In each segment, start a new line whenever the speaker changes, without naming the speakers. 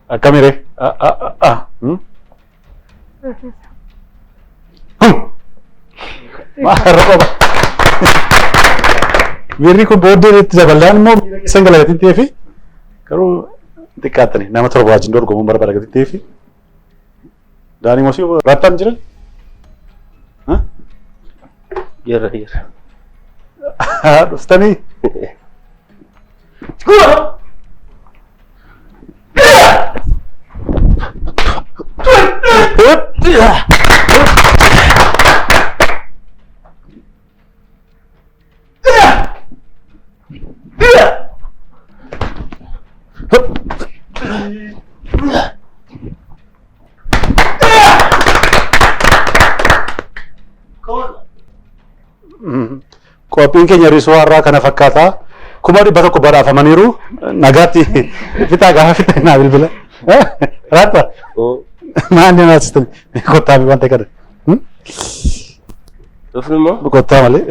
Akkamiree? Maarra qofa. Miirri kun booddee itti daballaan immoo miira keessan galagatiin ta'ee fi garuu xiqqaattani nama 7 wajjin dorgomuun barbaada gatiin ta'ee fi Daanii Mosii rattaan jiran?
Jirra jirra.
Dhuftanii? Qophiin keenya risoo har'aa kana fakkaata. 100,000 badhaafamaniiru. Nagaatti fixaa gaafa fixaa naa bilbila. Raappa. Maal nama asistan kottaa fi wanta kana.
Dhufnu immoo?
Kottaa malee.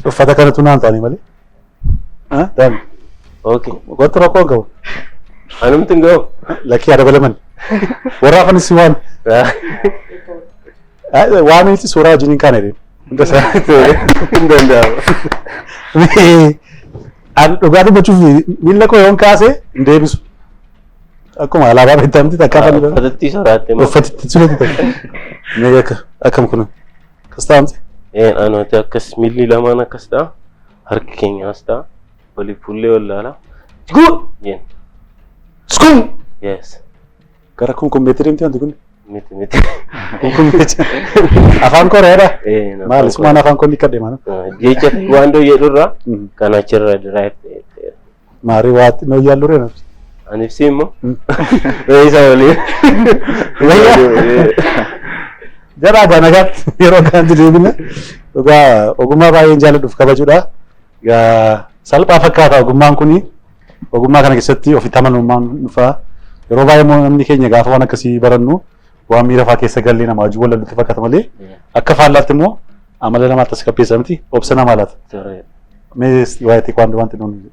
Uffata kanatu naan ta'anii malee. Daami.
Okay.
Kottu rakkoo hin qabu.
Anumti hin ga'u.
Lakkii haa dabalaman. Warra hafanis waan. Waan inni suuraa wajjin hin kaane deemu. Hunda isaa.
Hin danda'amu.
An dhugaa dubbachuuf miilla koo yoon kaase hin deebisu. Akkuma alaabaa beektamti takka afaan jedhamu.
Uffatatti sodaatte moo?
Uffatatti sodaatte takka. Mee akka akkam kun akkas taa'amte.
Anuti akkas miilli lamaan akkas ta'a. Harki keenya as ta'a. Waliif fuullee wal laala. Guu! Jeen.
Skuun!
Yes.
Gara kunkumbeetti deemti wanti kun.
Miti miti.
Kunkumbeetti. Afaan Koreedha. Maali sumaan afaan koo ni kadhe maal?
Jecha waandoo jedhurraa kan achirra diraayif ta'e.
Maarii waa xinnoo yaallu ree nafsi.
Ani ibsi immoo. Isa waliin.
Jara egaa nagaatti yeroo kanatti deebina. Dhugaa ogummaa baay'een jaalladhuuf kabajuudha. Egaa salphaa fakkaata ogummaan kuni. Ogummaa kana keessatti ofitti amanamummaan dhufa. Yeroo baay'ee immoo namni keenya gaafa waan akkasii barannu waan miira fa'aa keessa gallee nama wajjin wal fakkaata malee akka faallaatti immoo amala namaatti as qabbeessa miti obsa namaa laata. Mee waa'ee teekwaandoo wanti nuun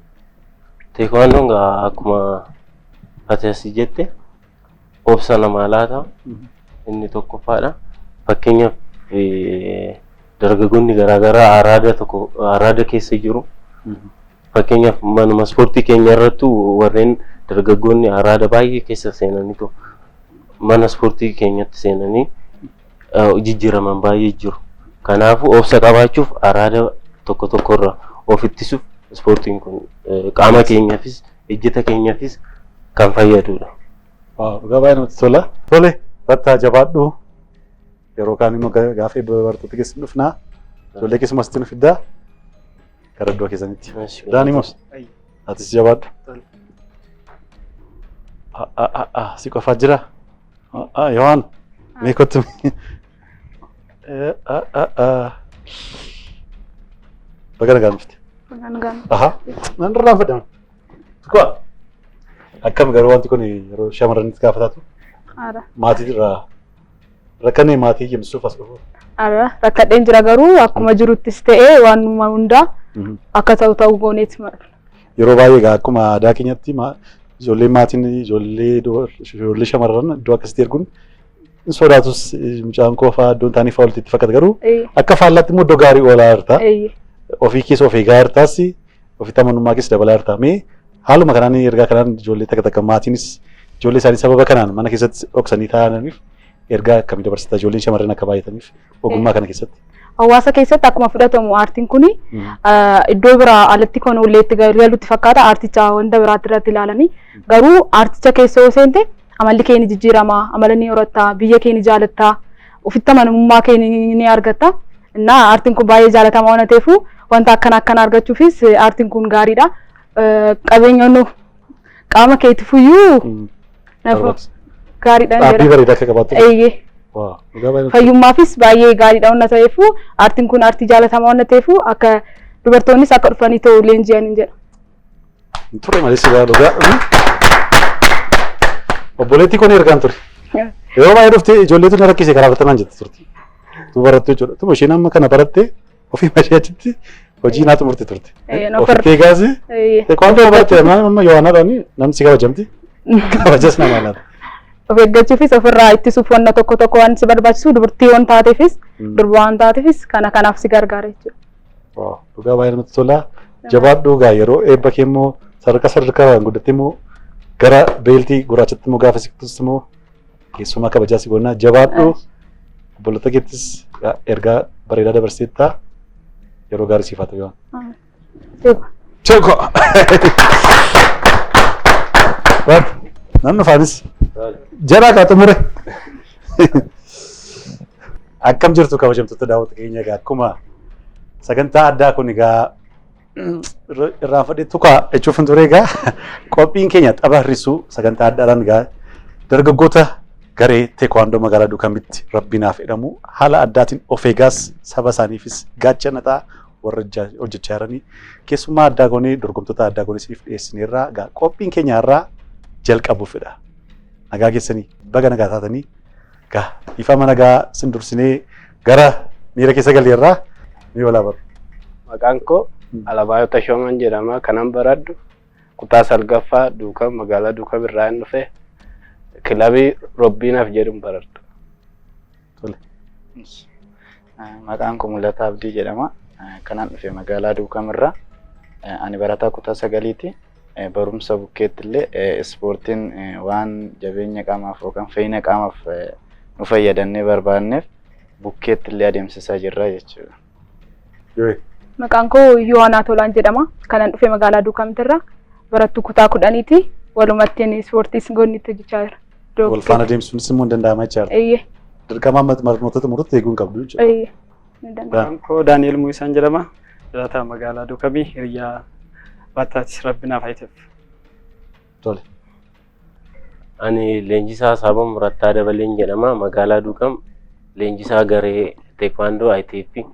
Teekwaandoon gaa akkuma ati asii jette obsa namaa laata. Inni tokkoffaadha. Fakkeenyaaf dargaggoonni garaagaraa araada tokko araada keessa jiru. Fakkeenyaaf manuma ispoortii keenya irrattuu warreen dargaggoonni araada baay'ee keessa seenaniitu mana ispoortii keenyatti seenanii jijjiiraman baay'ee jiru. Kanaafuu obsa qabaachuuf araada tokko tokkorra of ittisuuf ispoortiin kun qaama keenyaafis ejjeta keenyaafis kan fayyadudha.
Dhugaa baay'ee namatti tola. Tole rattaa jabaadhu. Yeroo kaan immoo gaafa eebba barattoota keessa dhufnaa. Ijoollee keessumas itti nu fiddaa. Gara iddoo keessanitti. Daanimos atis jabaadhu. Si qofaa jira. Yohaan mee kottu. Baga nagaan dhufte. Aha. Nan irraan fedhama. Tuqaa. Akkam garuu wanti kun yeroo shamarranitti gaafa taatu maatii irraa rakkannee maatii himsuuf as dhufu.
Ara rakkadheen jira garuu akkuma jiruttis ta'ee waanuma hundaa akka ta'u ta'uu gooneeti mala.
Yeroo baay'ee egaa akkuma aadaa keenyatti ijoolleen maatiin ijoollee ijoollee shamarran iddoo akkasitti erguun hin sodaatus mucaan koo fa'aa iddoon taanii fa'aa walitti fakkaata garuu akka faallaatti immoo iddoo gaarii oolaa jirta. Ofii keessa of eegaa jirtaas ofitti amanummaa keessa dabalaa jirta. Mee haaluma kanaan ergaa kanaan ijoollee takka takka maatiinis ijoollee isaanii sababa kanaan mana keessatti dhoksanii taa'aniif ergaa akkamii dabarsita ijoolleen shamarran akka baay'ataniif ogummaa kana keessatti?
Hawaasa keessatti akkuma fudhatamu aartiin kuni iddoo biraa alatti kan olleetti galutti fakkaata aarticha wanta biraatti irratti ilaalanii garuu aarticha keessa yoo seente amalli kee ni jijjiirama amala ni horatta biyya kee ni jaalatta ofitti amanamummaa kee ni argatta. Innaa aartiin kun baay'ee jaalatamaa waan ta'eef wanta akkana akkana argachuufis aartiin kun gaariidha. Qabeenya qaama keetifuyyuu gaariidha.
Dhaabbii bareedaa akka qabaattu.
Eeyyee. Fayyummaafis baay'ee gaariidha waan ta'eef aartiin kun aartii jaalatamaa waan ta'eef akka dubartoonnis akka dhufanii ta'u leenji'an hin jedha.
Ture malee si dhugaa. Obboleettii kun ergaan ture. Yeroo baay'ee dhuftee ijoolleetu na rakkise karaa bartanaan jette turte. Tu barattu jechuudha. Tuma isheen amma kana barattee ofii ishee achitti Hojii naa xumurte turte.
Ofitti
eegaas. Teekwaandoo baratte amma Yohaanaadhaan namni si kabajamti. Kabajas nama laata.
Of eeggachuufis ofirraa ittisuuf wanna tokko tokko waan si barbaachisu dubartii waan taateefis durba waan taateefis kana kanaaf si gargaara jechuudha.
Dhugaa baay'ee namatti tola. Jabaadhu egaa yeroo eebba kee immoo sadarkaa sadarkaa guddatte immoo gara beeltii gurraachatti immoo gaafa siqtus immoo keessumaa kabajaa si goonaa jabaadhu. Obboloota keettis ergaa bareedaa dabarseetta yeroo gaarii siif haa ta'u. Cheko. Nan dhufaanis. Jabaa kaa xumure. Akkam jirtu kabajamtoota daawwattoota keenya egaa akkuma sagantaa addaa kun egaa irraanfadhee tukaa jechuuf hin ture egaa qophiin keenya tapha hir'isuu sagantaa addaadhaan egaa dargaggoota garee teekwaandoo magaalaa Duukamitti Rabbinaaf jedhamu haala addaatiin of eegaas saba isaaniifis gaachana ta'a warra hojjechaa jiranii keessummaa addaa goonee dorgomtoota addaa goonee isiniif dhiyeessineerraa egaa qophiin keenya irraa jalqabuufidha. Nagaa keessanii baga nagaa taatanii egaa ifama nagaa sin dursinee gara miira keessa galleerraa ni walaa baru.
Maqaan koo Alabaayoo Tashoomaan jedhama. Kanan baradhu kutaa salgaffaa Duukam magaalaa Duukam irraa hin dhufe kilabii Robbiinaaf jedhuun baradha.
Tole.
Maqaan koo Mul'ataa Abdii jedhama. Kanan dhufe magaalaa Duukam irraa. Ani barataa kutaa 9ti. Barumsa bukkeetti illee ispoortiin waan jabeenya qaamaaf yookaan fayyina qaamaaf nu fayyadannee barbaanneef bukkeetti illee adeemsisaa jirra jechuudha.
Maqaan koo Yohaanaa Tolaan jedhama. Kanan dhufe magaalaa Duukamtirraa. Barattuu kutaa 10ti. Walumatti ispoortiis goonitti hojjechaa jira.
Wal faana deemsuunis immoo hin danda'ama jechaadha. Dirqama amma barnoota xumurutti eeguu hin qabdu jechuudha.
Maqaan koo Daani'el Muusaan jedhama. Jiraataa magaalaa Duukamii hiriyaa Baattaatis Rabbinaaf Hayiteef.
Tole.
Ani leenjisaa Saabam Rattaa Dabaleen jedhama. Magaalaa Duukam leenjisaa garee teekwaandoo ITF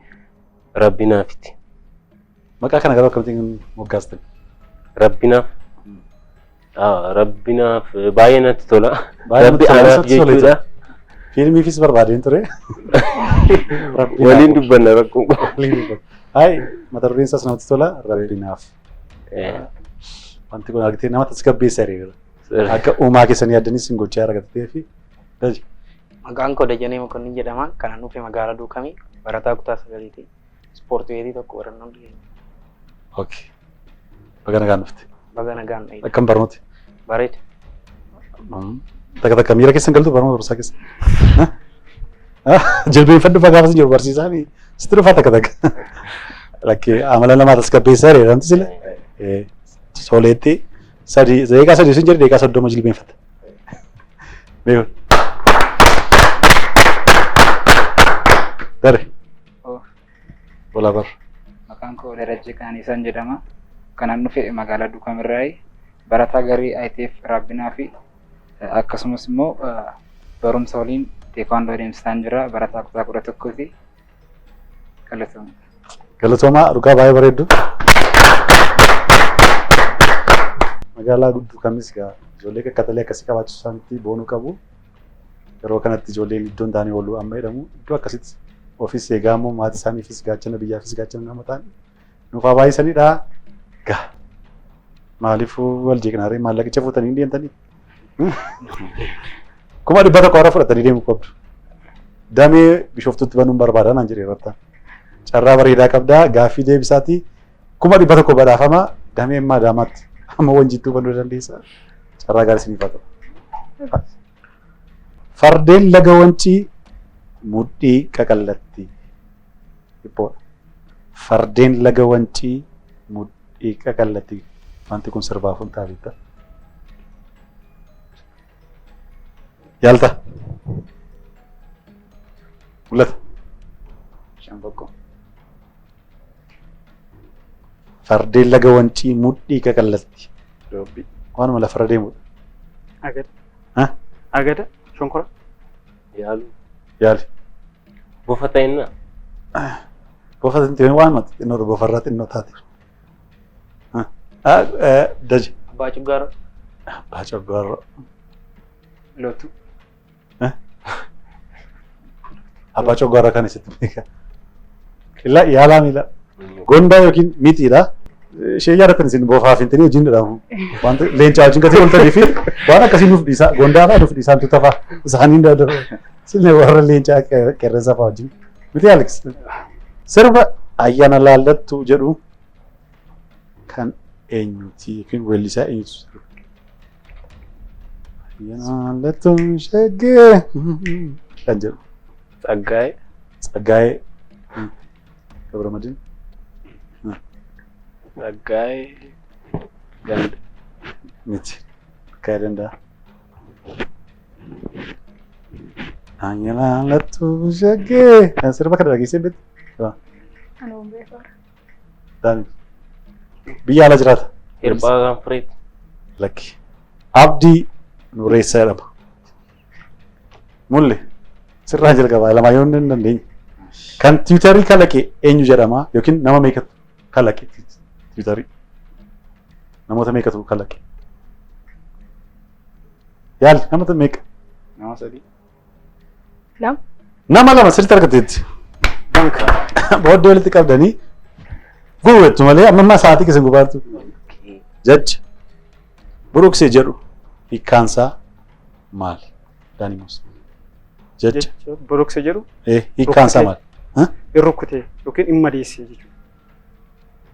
Rabbinaafiti.
Maqaa kana garuu akkamittiin moggaastan?
Rabbinaaf. Rabbinaaf baay'ee natti tola. Rabbi anaaf jechuudha.
Fiilmiifis barbaadeen ture.
Waliin dubbanna rakkoon qabu.
Hayi mata dureen isaas namatti tola. Rabbinaaf. Wanti kun argitee nama tasgabbeessa hiriira. Akka uumaa keessanii yaaddanis hin gochaa argattee fi.
Maqaan koo Dajanee Mokonnin jedhama. Kanan dhufe magaalaa Duukamii barataa kutaa 9ti. Ispoortii weetii tokko barannoo dhiyeenya.
Okay. Baga nagaan dhufte.
Baga nagaan dhufte.
Akkam barnooti?
Bareeda.
Takka takka miira keessan galtu barnoota barumsaa keessa. Jilbeenfadhu fa'aa gaafa jiru barsiisaan sitti dhufa takka takka. Lakkee amala namaa tasgabbeessaa jedhamti sila. Soleetti 3 daqiiqaa 3 sun jedhe daqiiqaa 30 jilbeenfatta. Beeku. Dare. Walaa bar.
Maqaan koo Darajjee Qananiisaan jedhama. Kanan dhufe magaalaa Duukam irraayi. Barataa garee ITF Rabbinaa fi akkasumas immoo barumsa waliin teekwaandoo adeemsisaan jira. Barataa kutaa 11ti. Galatooma.
Galatoomaa dhugaa baay'ee bareeddu. Magaalaa Duukamis egaa ijoollee qaqqaxalee akkasii qabaachuu isaaniitti boonuu qabu. Yeroo kanatti ijoolleen iddoo hin taane oolu amma jedhamu iddoo akkasitti ofis eegaa immoo maatii isaaniifis gaachana biyyaafis gaachana nama ta'an nuuf haa baay'isanidha. Gaa maaliifuu wal jeeqnaaree maallaqicha fuutanii hin deemtanii? 100,000 warra fudhatanii deemuu qabdu. Damee Bishooftuutti banuun barbaadaa naan jedhee irratti. Carraa bareedaa qabdaa gaaffii deebisaati 100,000 badhaafama damee ammaa Adaamaatti amma Wanjiittuu banuu dandeessa. Carraa gaarii isiniif haa ta'u. Fardeen laga Wancii mudhii qaqallatti. Dhiphoodha. Fardeen laga Wancii mudhii qaqallatti. Wanti kun sirbaaf hin ta'a. Yaalta. Mul'ata.
Shambaqqoo.
Fardeen laga Wancii mudhii qaqallatti.
Doobbii.
Waanuma lafarra deemudha.
Agada.
Agada.
Shonkora.
Yaalu.
Yaali.
Bofa ta'innaa.
Bofa ta'in waanuma xinnoo bofarraa xinnoo taate. Daje.
Abbaa Cuggaaroo.
Abbaa Cuggaaroo.
Lootuu.
Abbaa Cuggaaroo kan isitti beeka. Illa yaalaa miila. Gondaa yookiin mixiidha. Ishee yaadatan isin boofaa fi intini wajjin jedhamu. Wanta leencaa wajjin gatii ooltanii fi waan akkasii nuuf dhiisaa gondaa fa'aa nuuf dhiisaa hantuuta fa'aa isaanii sinne warra leencaa qeerransa fa'aa wajjin. Miti Alex. Sirba ayyaana laallattu jedhu kan eenyuti yookiin weellisaa eenyutu sirba? Ayyaana laallattu shaggee kan jedhu.
Tsaggaayee.
Tsaggaayee Gabramadiin.
Tsaggaayee Ganda.
Miti. Tsaggaayee Danda'a. Ayyaana laallattu shaggee. Kan sirba kana dhageessee beektu?
Anuu beeku.
Daani. Biyya ala jiraata.
Hirphaa Gaanfireeti.
Lakki. Abdii Nuureessaa jedhama. Mulle sirraa jalqabaa lamaa yoo hin dandeenye. Kan tiwutarii kalaqe eenyu jedhama yookiin nama meeqatu kalaqe tiwutarii? Namoota meeqatu kalaqe? Yaali namoota meeqa?
Nama sadii.
Lama.
Nama lama sirriitti argateetti. Booddee walitti qabdanii guutettu malee amma ammaa sa'aatii keessa gubaattu. Jecha buruqsee jedhu hiikkaansaa maali? Daanimus. Jecha
Buruqsee jedhu
hiikkaansaa maali?
In rukkutee yookiin in madeessee jechuudha.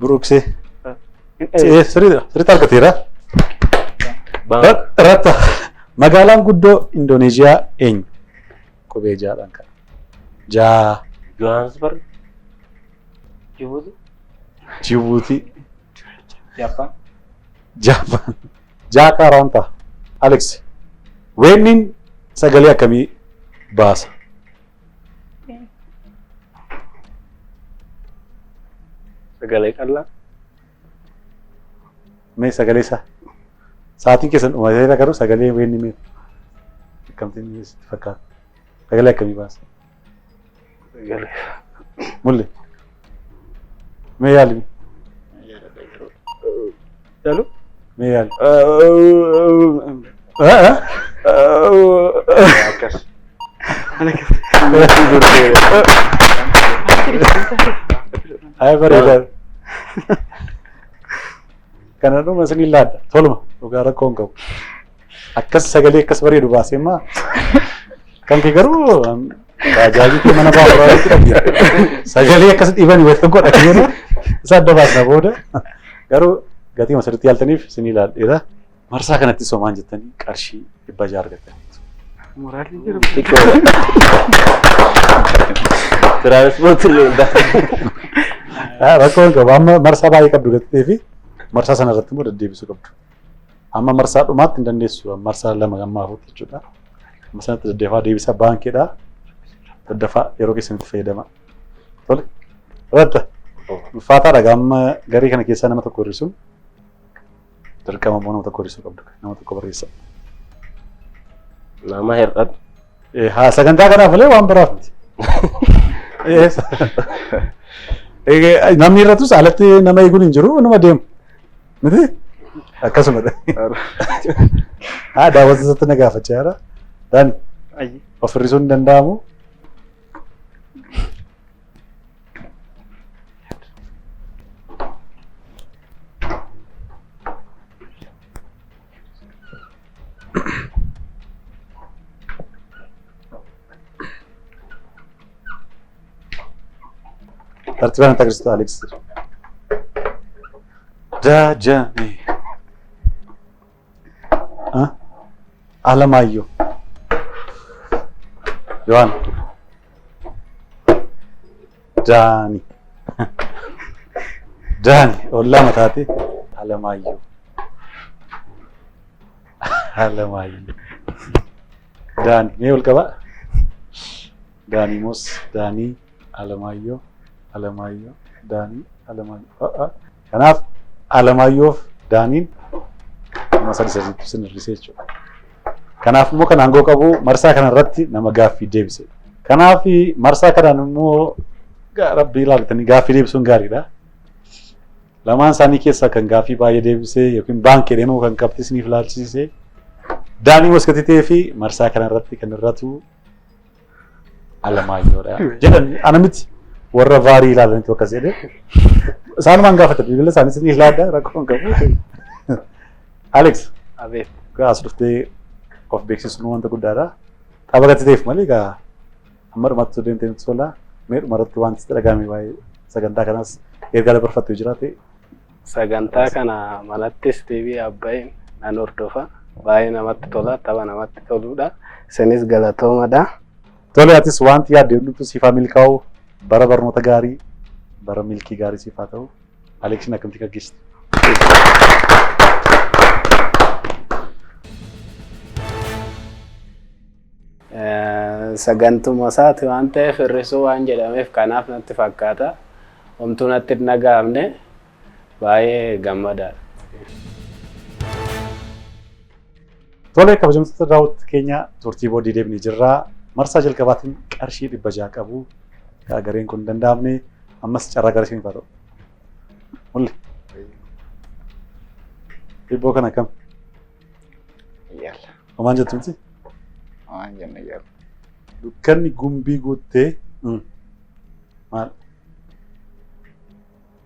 Buruqsee.
In dha'ee.
Sirriidha. Sirriitti argateera. Ratta. Magaalaan guddoo Indooneeziyaa eenyu? Qubee jaadhaan kana. Jaa.
Johannesburg. Jibuuti.
Jibuutii.
Jaappaan.
Jaappaan. Jaakaaraanta. Alex. Weenniin sagalee akkamii baasa?
Sagalee qal'aa.
Mee sagalee isaa? Sa'aatiin keessan dhumateera garuu sagalee weenni mee akkamtiin sitti fakkaata? Sagalee akkamii baasa?
Sagalee.
Mulle. Mee yaali.
Yaalu.
Mee yaali.
Akkas.
Ay bareedaa. Kana dhuma isin laadha. Toluma dhugaa rakkoo hin qabu. Akkas sagalee akkas bareedu baasee immoo kan kee garuu bajaajii kee mana baaburaa irratti qabdi. Sagalee akkas dhiibanii walitti godha keena isa adda baasna booda garuu gatii masirratti yaaltaniif isin ilaadheera. Marsaa kanatti somaan jettanii qarshii 600 argattaniitu.
Moraalli jiru.
Tiraanspoortii illee hin taane.
Rakkoo hin qabu. Amma marsaa baay'ee qabdu gattee fi marsaa sana irratti immoo deddeebisuu qabdu. Amma marsaa dhumaatti hin dandeessu. Marsaa lama amma afuutti jechuudha. Amma sanatti daddafaa deebisaa baankiidha. Daddafaa yeroo keessanitti fayyadama. Tole. Radda. Ulfaataadha amma garee kana keessaa nama tokko hir'isuun dirqama immoo nama tokko hir'isuu qabdu. Nama tokko barreessa.
Nama hir'atu.
Haa sagantaa kanaaf malee waan biraaf miti. Namni irratus alatti nama eeguun hin jiru nama deemu. Miti? Akkasumadha. Haa daawwattoota na gaafachaa jira. Daani of hir'isuun hin danda'amu. Tartiibaan itti agarsiistu Alex. Dajane. Alamaayyoo. Yohaan. Daani. Daani. Ollaa mataati. Alamaayyoo. Alamaayyoo. Daani. Mee ol qabaa? Daanii mos. Daanii. Alamaayyoo. Alamaayyoo. Daanii. Alamaayyoo. Kanaaf Alamaayyoof Daaniin nama sadi sadiitti sin hir'isee jechuudha. Kanaaf immoo kan aangoo qabu marsaa kana irratti nama gaaffii deebise. Kanaaf marsaa kanaan immoo rabbii ilaaltanii gaaffii deebisuun gaariidha. Lamaan isaanii keessaa kan gaaffii baay'ee deebisee yookiin baankii deemuu kan qabxii isiniif ilaalchisee Daanii Moskatitee fi marsaa kana irratti kan irratu Alamaayyoodha. Jedhan ana miti. Warra vaarii ilaalanitu akkas jedhe. Isaanumaan gaafata bilbila isaanis ni ilaalla rakkoo hin qabu. Alex.
Abeet.
As dhuftee of beeksisuun wanta guddaadha. Tapha gati ta'eef malee egaa amma dhumaatti osoo deemtee nutti tola. Mee dhumarratti wanti sitti dhagahame waa'ee sagantaa kanaas ergaa dabarfattu yoo jiraate.
Sagantaa kana manattis TV Abbayin nan hordofa. Baay'ee namatti tola. Tapha namatti toludha. Isinis galatoomadha.
Tole atis wanti yaadde hundumtuu siif haa milkaa'u. Bara barnoota gaarii, bara milkii gaarii siif haa ta'u. Aleksiin akkamitti gaggeessite?
Sagantuma isaati waan ta'eef hir'isuu waan jedhameef kanaaf natti fakkaata. Homtuu natti hin dhaga'amne baay'ee gammadaadha.
Tole kabajamtoota daawwattoota keenya turtii booddee deebinee jirra. Marsaa jalqabaatiin qarshii 600 qabu. Gareen kun hin danda'amne ammas carraa gara isiniif haa ta'u. Mulli. Hibboo kana akkam?
Yalla.
Homaan jettu miti?
Homaan jenna yalla.
Dukkanni gumbii guuttee maal?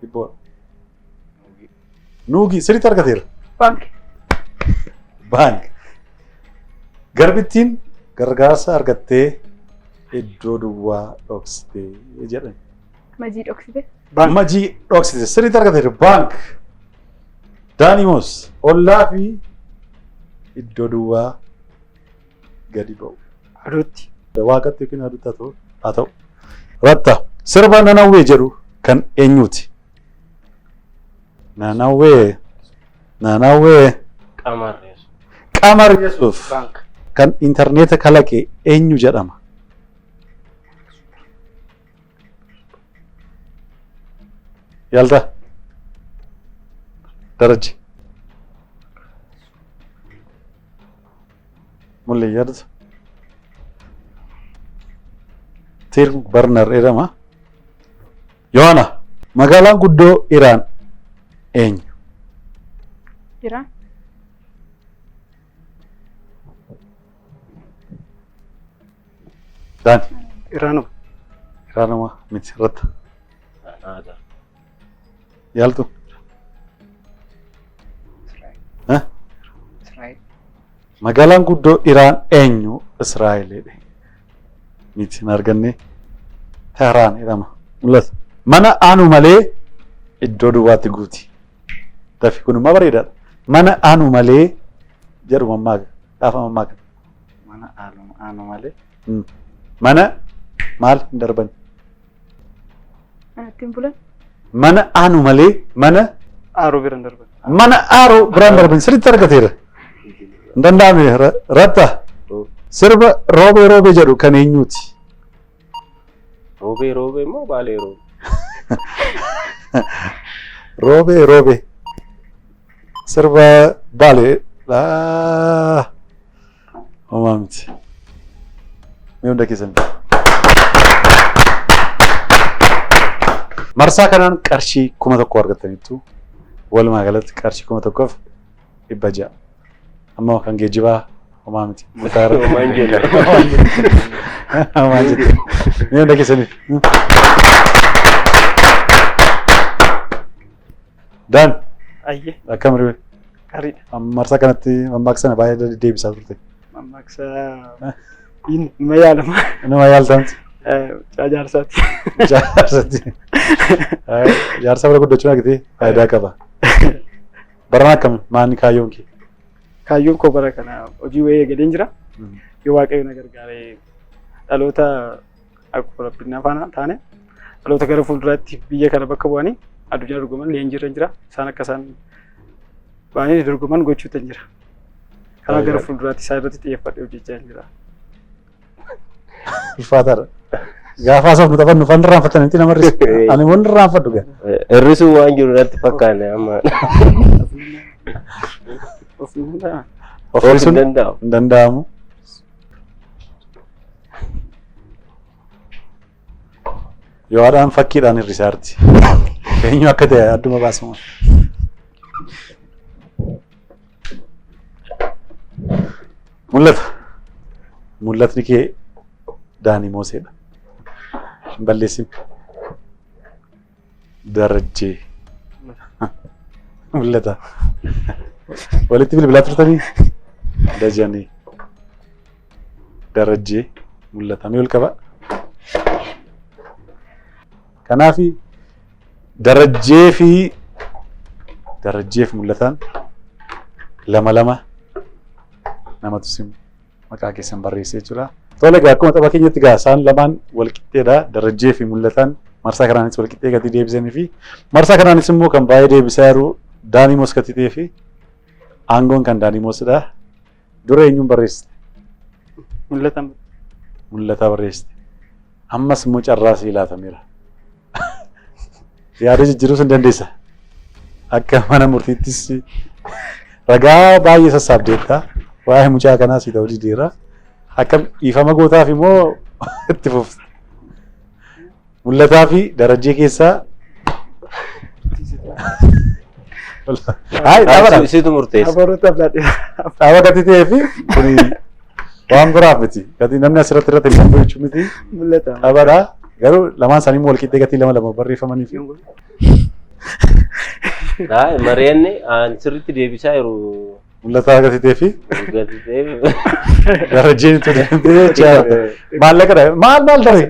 Hibboo. Nuugii sirriitti argateera.
Baanki.
Baank. Garbittiin gargaarsa argattee iddoo duwwaa dhoksite jedhan.
Majii dhoksite.
Majii dhoksite sirriitti argateera. Baank. Daanimoos ollaa fi iddoo duwwaa gadi ba'u.
Aduutti.
Waaqatti yookiin aduutti haa ta'u. Ratta sirba nanawwee jedhu kan eenyuuti? Nanawwee nanawwee.
Qamar Yesuuf.
Qamar Yesuuf. Kan intarneeta kalaqe eenyu jedhama? Yaaltaa? Darajji. Mulli yaadata? Tim Barnar jedhama. Yohaana magaalaan guddoo Iraan eenyu?
Iraan.
Daani.
Iraanuma.
Iraanuma miti irratti.
Aadaa.
Yaaltu.
Israa'el.
Magaalaan guddoo Iraan eenyu? Israa'el jedhe. Miti hin arganne. Tehraan jedhama. Mul'ata. Mana aanu malee iddoo duwwaatti guuti. Dafi kun immoo bareedaadha. Mana aanu malee jedhu mammaaga. Gaafa mammaaga.
Mana aanu malee.
Mana maal hin darban?
Manatti hin bulan.
Mana aanu malee mana
Aaruu bira hin darban.
Mana aaruu bira hin darban. Sirriitti argateera. Hin danda'amne ratta. Sirba roobee roobee jedhu kan eenyuuti?
Roobee roobee immoo baalee roobee.
Roobee roobee. Sirba baalee. Homaa miti. Mee hunda keessan. Marsaa kanaan qarshii 1000 argattaniittu. Walumaa galatti qarshii 1600. Amma kan geejjibaa homaa miti.
Homaan jenna.
Homaan jenna. Mee hunda keessaniif. Daan.
Ayyee.
Akkam ribe?
Gaariidha.
Marsaa kanatti mammaaksa sana baay'ee deddeebisaa turte.
Mammaaksa inuma yaalama.
Inuma yaaltamti.
Mucaa jaarsaati.
Mucaa jaarsaati. Jaarsa bira guddachuun argitee faayidaa qaba. Barana akkam maanni kaayyoon kee?
Kaayyoon koo bara kana hojii wayii eegaleen jira. Yoo Waaqayyo na gargaare dhaloota akkuma rabbiin faana taane dhaloota gara fuulduraatti biyya kana bakka bu'anii addunyaa dorgoman leenjiirra jira. Isaan akka isaan ba'anii dorgoman gochuutu jira. Kanaaf gara fuulduraatti isaan irratti xiyyeeffadhee hojjechaa jira.
Ulfaataadha. Gaafa haasofnu taphannu fan irraanfatanitti nama hir'isu. Ani immoo irraanfadhu gaa.
Hir'isuu waan jiru natti fakkaanne amma.
Of hin danda'amu.
Of hir'isuun hin danda'amu. Yoo haadhaan fakkiidhaan hir'isaa jirti. Eenyu akka ta'e adduma baasama. Mul'ata. Mul'atni kee Daanii Mooseedha. Hin balleessin. Darajjee. Mul'ata. Walitti bilbilaa turtanii? Dajanee. Darajjee. Mul'ata. Mee ol qaba. Kanaafi Darajjee fi Darajjeef Mul'ataan lama lama namatu sin maqaa keessan barreessee jechuudha. Tole egaa akkuma tapha keenyatti egaa isaan lamaan wal qixxeedha. Darajjee fi Mul'ataan marsaa kanaanis wal qixxee gatii deebisanii fi marsaa kanaanis immoo kan baay'ee deebisaa jiru Daanii Moskatitee fi aangoon kan Daanii Mosidha. Dura eenyuun barreessite?
Mul'ataan.
Mul'ataa barreessite. Ammas immoo carraa sii laatameera. Yaada jijjiiruus hin dandeessa. Akka mana murtiittis ragaa baay'ee sassaabdeetta. Waa'ee mucaa kanaa sii ta'uu dideera. Akkam dhiifama gootaaf immoo itti fufta. Mul'ataa fi Darajjee keessaa Hayi dhaabadha.
Situ murteessa.
Abaroota ablaadhe.
Dhaaba gati ta'ee fi kuni waan biraaf miti. Gati namni asirratti irratti hin jechuu miti.
Mul'ata.
Dhaabadha. Garuu lamaan isaanii immoo walqixxee gatii lama lama barreeffamanii fi
Hayi mari'anne aan sirriitti deebisaa jiru.
Mul'ataa gati ta'ee fi
Gati ta'eef.
Darajjeen itti deemtee jecha maallaqa dha. Maal maal daree?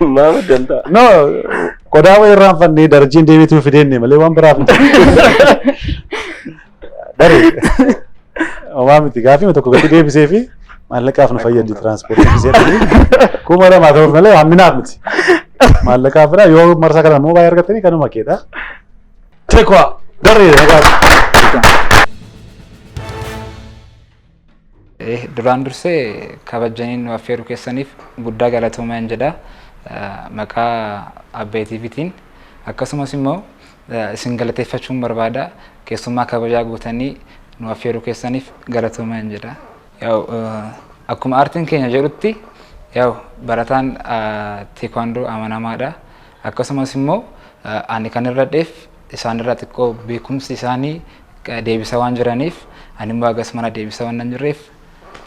Maama danda'a.
No, qodaa wayii irraanfannee darajjeen deebiitu fideenne malee waan biraaf miti. Daree. Homaa miti gaafii tokko gadi deebisee fi maallaqaaf nu fayyaddi tiraanspoortii gisee 2000 ta'uuf malee hamminaaf miti. Maallaqaafidha yoo marsaa kana immoo baay'ee argattanii kanuma keedha. Tekwaa daree nagaa.
Duraan dursee kabajanii nu affeeruu keessaniif guddaa galatoomaa jedha. Maqaa Abbay TVtiin akkasumas immoo isin galateeffachuun barbaada. Keessummaa kabajaa gootanii nu affeeruu keessaniif galatoomaa jedha. Yaa'u akkuma aartiin keenya jedhutti yaa'u barataan teekwaandoo amanamaadha. Akkasumas immoo ani kan irradheef isaan irraa xiqqoo beekumsi isaanii deebisa waan jiraniif ani immoo hagas mana deebisa waan hin jirreef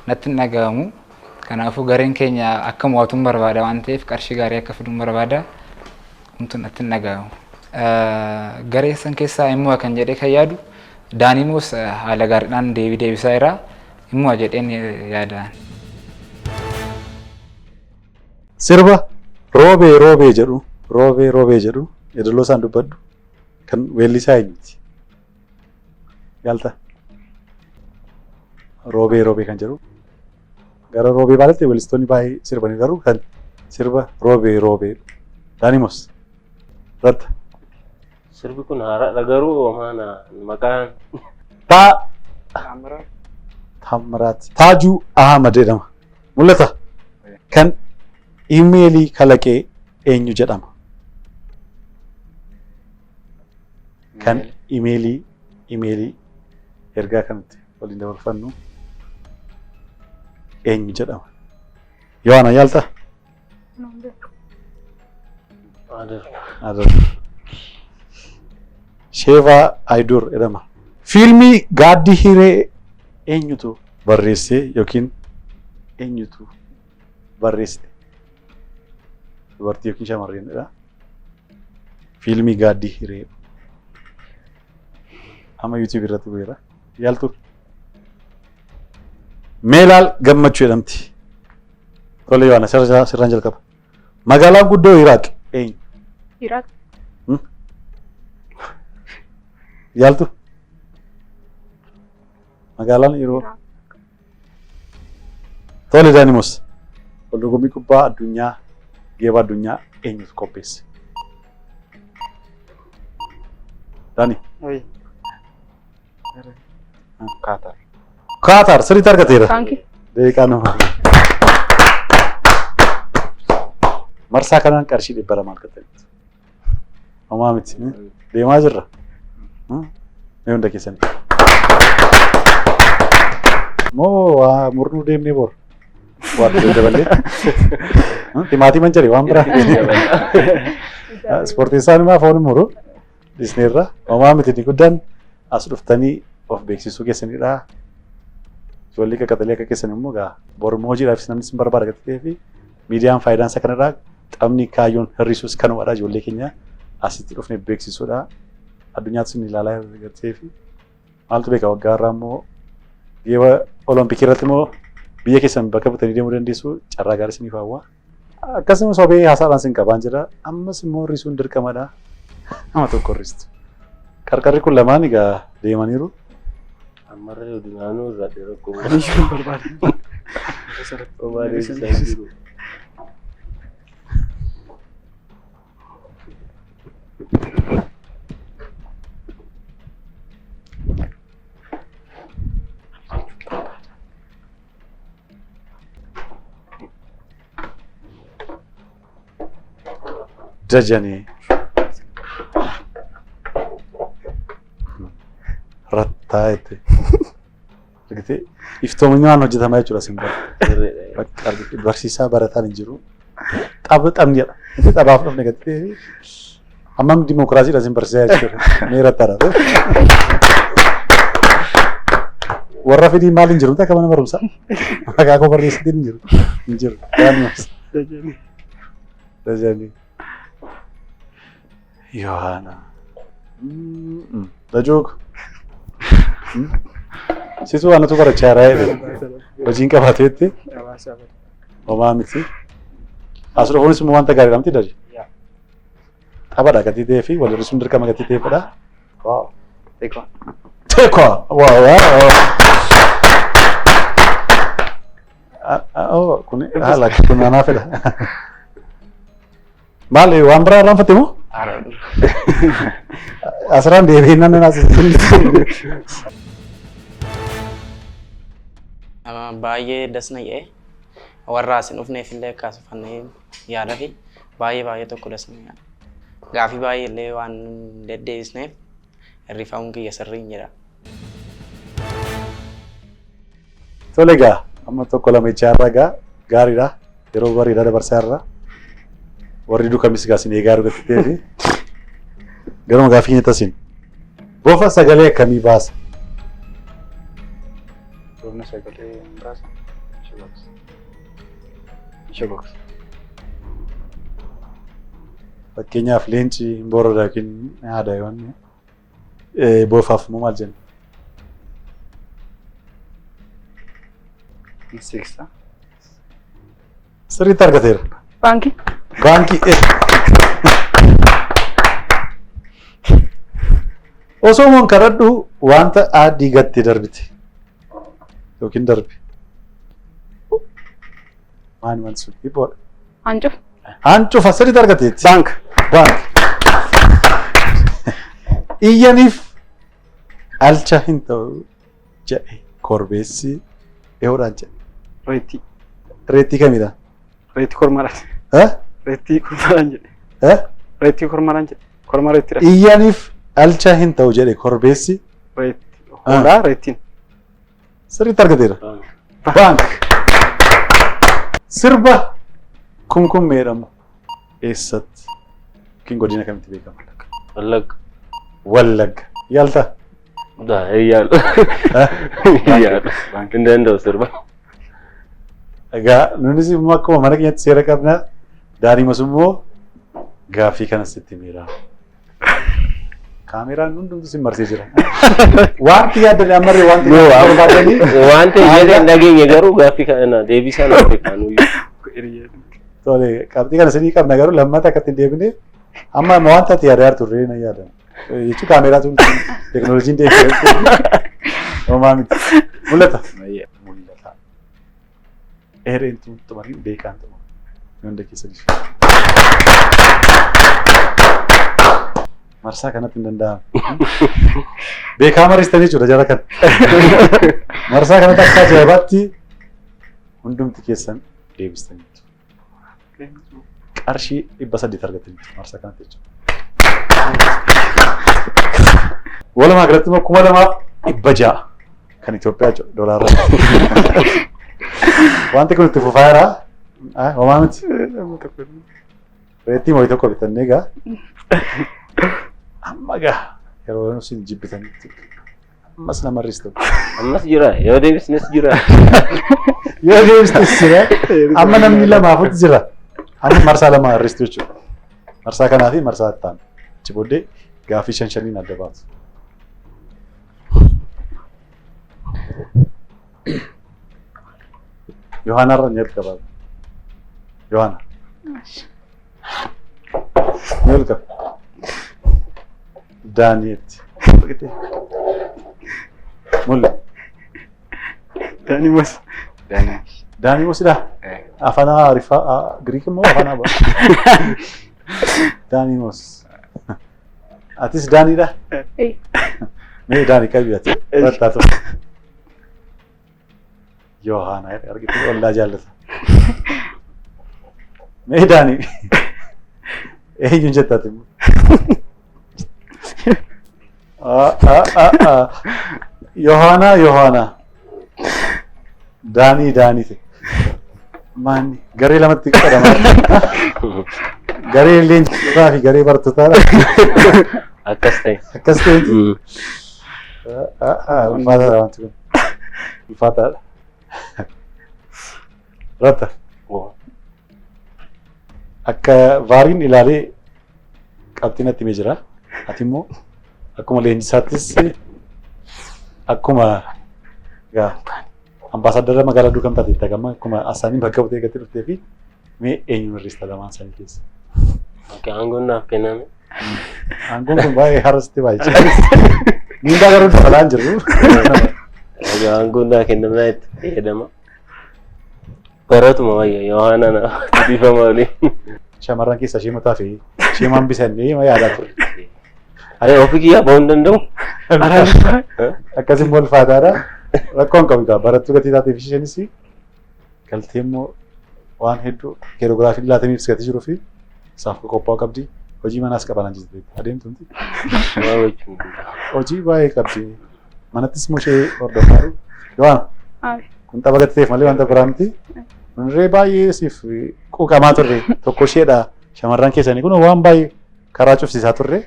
natti hin dhaga'amu. Kanaafuu gareen keenya akka mo'atuun barbaada waan ta'eef qarshii gaarii akka fiduun barbaada. Homtuu natti hin dhaga'amu. Garee san keessaa immoo kan jedhee kan yaadu Daanimoos haala gaariidhaan deebii deebisaa jira. Immoo jedheen yaada.
Sirba roobee roobee jedhu roobee roobee jedhu yeedaloo isaan dubbadhu kan weellisaa eenyuti? Yaalta. Roobee roobee kan jedhu gara roobee baaletti weellistoonni baay'ee sirbanii garuu kan sirba roobee roobee Daanimoos Ratta.
Sirbi kun haaraadha garuu maana maqaan
Taa Taamiraat Taajuu Ahmad jedhama. Mul'ata. Kan iimeelii kalaqee eenyu jedhama? Kan iimeelii iimeelii ergaa kanatti waliin dabarfannu eenyu jedhama? Yohaana yaalta? Adar. Sheevaa Ayidur jedhama. Fiilmii Gaaddii Hiree eenyutu barreesse yookiin eenyutu barreessite? Dubartii yookiin shamarreenidha. Fiilmii Gaaddii Hiree. Amma YouTube irratti bu'eera. Yaaltu. Meelaal Gammachuu jedhamti. Tole Yohaana sirraan jalqaba. Magaalaan guddoo Iraaq eenyu?
Iraaq.
Yaaltu? Magaalaan yeroo. Tole Daanimoos. Waldorgommii kubbaa addunyaa geeba addunyaa eenyutu qopheesse? Daani.
Kaatar.
Kaatar sirriitti argateera.
Thank you.
Daqiiqaa nama. Marsaa kanaan qarshii 200 argataniitu. Homaa miti. Deemaa jirra. Mee hunda keessanii. Moo waa murnuu deemnee bor? Waa daballee. Timaatiman jedhe waan biraa. Ispoorteessaan immoo foon muru. Disneerra. Homaa miti inni guddaan as dhuftanii of beeksisuu keessanidha. Ijoollee qaqqaxalee akka keessan immoo gaa bormoo hojiidhaafis namni isin barbaada gatii ta'ee fi miidiyaan faayidaan isaa kanarraa Taphni kaayyoon hir'isuus kanumadha ijoollee keenya asitti dhufnee beeksisuudha. Addunyaatti sun ilaalaa gartee fi maaltu beeka waggaa irraa immoo geeba olompikii irratti immoo biyya keessan bakka butanii deemuu dandeessu carraa gaarii isiniif hawwa. Akkasumas sobee haasaadhaan sin qabaan jira. Ammas immoo hir'isuun dirqamadha. Nama tokko hir'istu. Qarqarri kun lamaan egaa deemaniiru.
Ammarra yoo duraanuu irraa rakkoo.
Ani iyyuu hin barbaadu.
Homaa deebisaa hin jiru.
Dajanee. Rattaa jette. Argitee iftoominaan hojjetamaa jechuudha sin bara. Bakka argitee barsiisaa barataan hin jiru. Tapha taphni jedha. Inni taphaaf dhufne gattee hammam dimookiraasiidha sin barsiisaa jechuudha. Mee rattaadha. Warra fidii maal hin jiru akka mana barumsaa. Maqaa koo barreessitiin hin jiru. Hin jiru.
Dajanee.
Dajanee. Yohaana. Dajook. Situ anatu barachaa jira jedhe. Hojiin qabateetti homaa miti. As dhufuunis immoo wanta gaariidha miti daje. Taphadha gatii ta'ee fi wal hir'isuun dirqama gatii ta'eefidha. Waaw. Teekwa. Waaw waaw. Oh kun haala kun anaafidha. Maali waan biraa irraanfatte moo? Asirraan deebiin nan
Baay'ee das na jedhe warra as hin dhufneef illee akkasufannee yaada fi baay'ee baay'ee tokko das na jedha. Gaafii baay'ee illee waan deddeebisneef hirrifamuun kiyya sirrii hin jedha.
Tole egaa amma tokko lama jechaa irra egaa gaariidha. Yeroo bareedaa dabarsaa irra. Warri dukamis egaa isin eegaa argattee fi garuma gaaffii keenya tasin. Bofa sagalee akkamii baasa?
Bofni sagalee hin baasa. Shogogsa. Shogogsa.
Fakkeenyaaf leenci hin boorada yookiin haada yoo inni bofaaf immoo maal jenna?
Hin siqsa.
Sirriitti argateera.
Baankii.
Baankii. Osoo moon kadhadhu wanta adii gattee darbite yookiin darbe. Maal maal sun dhibboodha.
Hancufa.
Hancufa sirriitti argateetti.
Baank.
Baank. Iyyaniif alcha hin ta'u jedhe korbeessi dhiyoodhaan jedhe.
Reettii.
Reettii kamidha?
Reettii kormaadhaan.
Eh?
Reettii kormaadhaan jedhe.
Eh?
Reettii kormaadhaan jedhe. Korma reettiidha.
Iyyaniif alcha hin ta'u jedhe korbeessi
Reettii. Hoolaa reettiin.
sirriitti argateera. Baank. Sirba kumkummee jedhamu eessatti yookiin godina kamitti beekama?
Wallagga.
Wallagga. Yaaltaa?
Yaalu. Yaalu. Hin danda'u sirba.
Egaa nunis immoo akkuma mana keenyatti seera qabna. Daanimas immoo gaaffii kanas sitti himeera. Kaameraan hundumtu si marsee jira. Wanti yaaddan ammarree wanti barbaadanii
Wanta jedhe hin dhageenye garuu gaaffii kana deebisaa naaf kaanuu.
Tole qabxii kana sidii qabna garuu lammata akkatti hin deebine amma amma wanta ati yaadaa jirtu illee na yaadama. Jechuun kaameraa tun teekinooloojiin deemee homaa miti. Mul'ata. Mul'ata. Dheereen tun xumariin beekaan xumura. Hunda keessa jiru. Marsaa kanatti hin danda'amu. Beekaa mariistanii jechuudha jara kana. Marsaa kanatti akka ajaa'ibaatti hundumti keessan deebistaniitu. Qarshii 800 argataniitu marsaa kanatti jechuudha. Walumaa galatti immoo 2600 kan Itoophiyaa jechuudha doolaarra. Wanti kun itti fufaa jira. Homaa miti. Reettii mootii tokko bitannee egaa. Amma egaa yeroo isin jibbitanitti ammas nama riistu.
Ammas jira yoo deebisnes jira.
Yoo deebistes jira. Amma namni lamaafutu jira. Amma marsaa lama hir'istu jechuudha. Marsaa kanaa fi marsaa itti aanu. Achi booddee gaaffii shan shaniin adda baatu. Yohaanaarra ni jalqaba. Yohaana. Ni jalqaba. Daani'etti. Mul'ata.
Daani'el.
Daani'el.
Daanii Mosidhaa? Afaan Ariffaa Giriik immoo afaan Abaa. Daanii Mos. Atis Daaniidha? Mee Daanii qabi ati. Rattaa ture. Yohaana argite ollaa jaallata. Mee Daanii. Eenyuun jetta ati immoo? Yohaana Yohaana. Daanii Daanii. Maanni garee lamatti qoodama. Garee leenjisaa fi garee barattootaadha.
Akkas ta'e.
Akkas ta'e. Ulfaataadha wanti kun. Ulfaataadha. Ratta. Akka vaariin ilaalee qabxii natti himee jira. Ati immoo akkuma leenjisaattis akkuma egaa ambaasaadara magaalaa Duukam taateetta gama akkuma asaanii bakka buutee gatti dhuftee fi mee eenyuun hir'ista lamaan isaanii keessa?
Okay, aangoon naaf kenname.
Aangoon kun baay'ee har'asitti baay'ee. Miindaa garuu dabalaa hin jirru.
Egaa aangoon naaf kenname naa itti fayyadama. Baratuma wayya Yohaana na dhiifama waliin.
Shamarran keessaa ishee mataa fi ishee maan bisannee yaadaa ture.
Ani ofii kiyyaa ba'uu hin danda'u.
Akkas immoo ulfaataadha. Rakkoo hin qabu egaa barattuu gatii taateef isheenis galtee immoo waan hedduu keerogiraafiin laatamiif gatii jiruu fi isaaf qophaa'uu qabdi. Hojii manaas qaban jirti adeemtu miti.
Waa gochuu hin danda'u.
Hojii baay'ee qabdi. Manattis immoo ishee hordofaa jiru. Yohaana kun tapha gatii ta'eef malee wanta biraa miti. Nurree baay'ee siif quuqamaa turre tokko isheedha. Shamarran keessanii kun waan baay'ee karaa cufsiisaa turre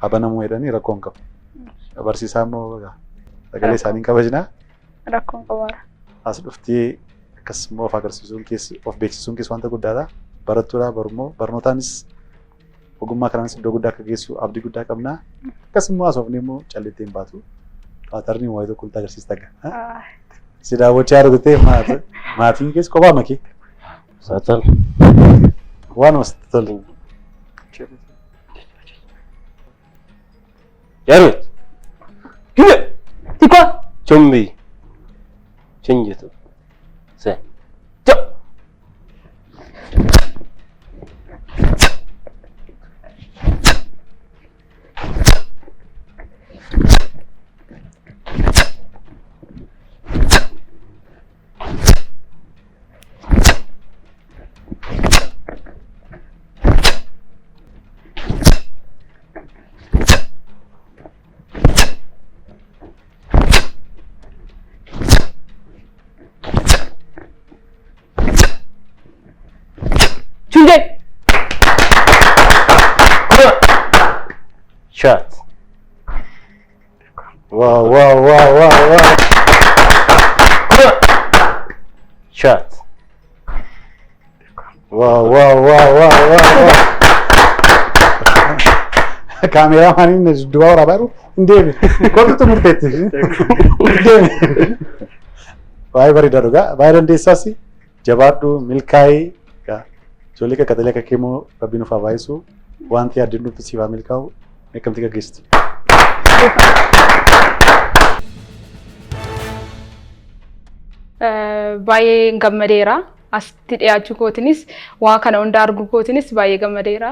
abanamuu jedhanii rakkoo hin qabu. Barsiisaa immoo egaa sagalee isaanii hin kabajnaa.
Rakkoon qabaara.
As dhuftee akkas immoo of agarsiisuun keessa of beeksisuun keessa wanta guddaadha. Barattuudha barummoo barnootaanis ogummaa kanaanis iddoo guddaa akka geessu abdii guddaa qabna. Akkas immoo haasofni immoo callittee hin baatu. Paatarnii waayee tokko nutti agarsiista egaa. Si daawwachaa argitee maatiin keessa kophaa makee
Saatal.
waanuma sitti tole.
Jaarmet. Hime.
Tikoo.
Chumbi. Chinjitu. Se. Ja.
Chunjee.
Shot.
Waaw waaw waaw waaw waaw.
Shot.
Waaw waaw waaw waaw waaw waaw. Kaameraamaaniin dudduuba waraabaa jiru hin deeme. Kottu xumurteetti. Hin deeme. Baay'ee bareeda dhugaa. Baay'ee dandeessaas jabaadhu milkaa'ii. Ijoollee qaqqaxalee akka kee immoo rabbiin nuuf haa baay'isu. Wanti yaadde nutti siif haa milkaa'u. Beekamtii gaggeessitu.
Baay'ee gammadeera. Asitti dhiyaachuu kootinis waa kana hunda arguu kootinis baay'ee gammadeera.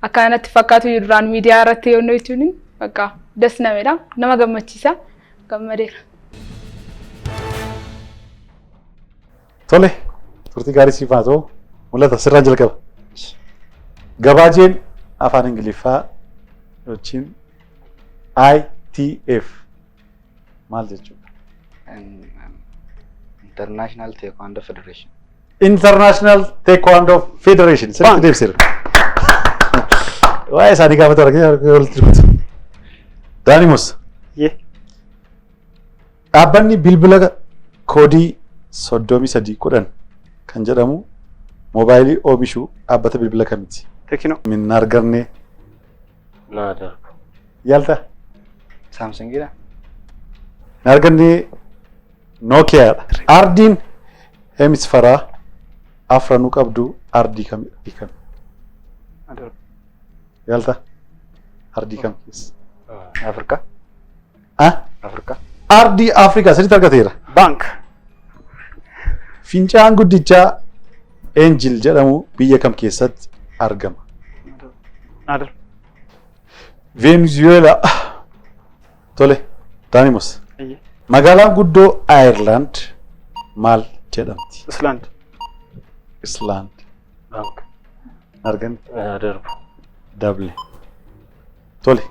Akka natti fakkaatu duraan miidiyaa irratti yoonnoo jechuun bakka das namedha. Nama gammachiisa. Gammadeera.
Tole turtii gaarii siif haa ta'u. Mul'ata sirraan jalqaba. Gabaajeen afaan Ingiliffaa yookiin ITF maal jechuudha?
International Taekwondo Federation.
International Taekwondo Federation. Sirriitti deebisiira. Waa'ee isaanii gaafatu argee walitti rukutu. Daanimus. Dhaabbanni bilbila koodii 3310 kan jedhamu Moobaayilii oomishu dhaabbata bilbila kamiiti?
Tekino.
Min arganne.
Naa darbu.
Yaalta?
Saamsungiidha.
Hin arganne Nookiyaadha. Ardiin hemisferaa afranuu qabdu ardii kamidha?
Naa darbu.
Yaalta? Ardii kam keessa?
Afrikaa.
Ah?
Afrikaa.
Ardii Afrikaa sirriitti argateera.
Baank.
Fincaan guddichaa Eenjil jedhamu biyya kam keessatti argama?
Naa darbu.
Venezuela. Tole, Daanimos.
Eeyyee.
Magaalaan guddoo Ayerlaand maal jedhamti?
Islaand.
Islaand.
Baank.
Arganne
Naa darbu.
dable. Tole.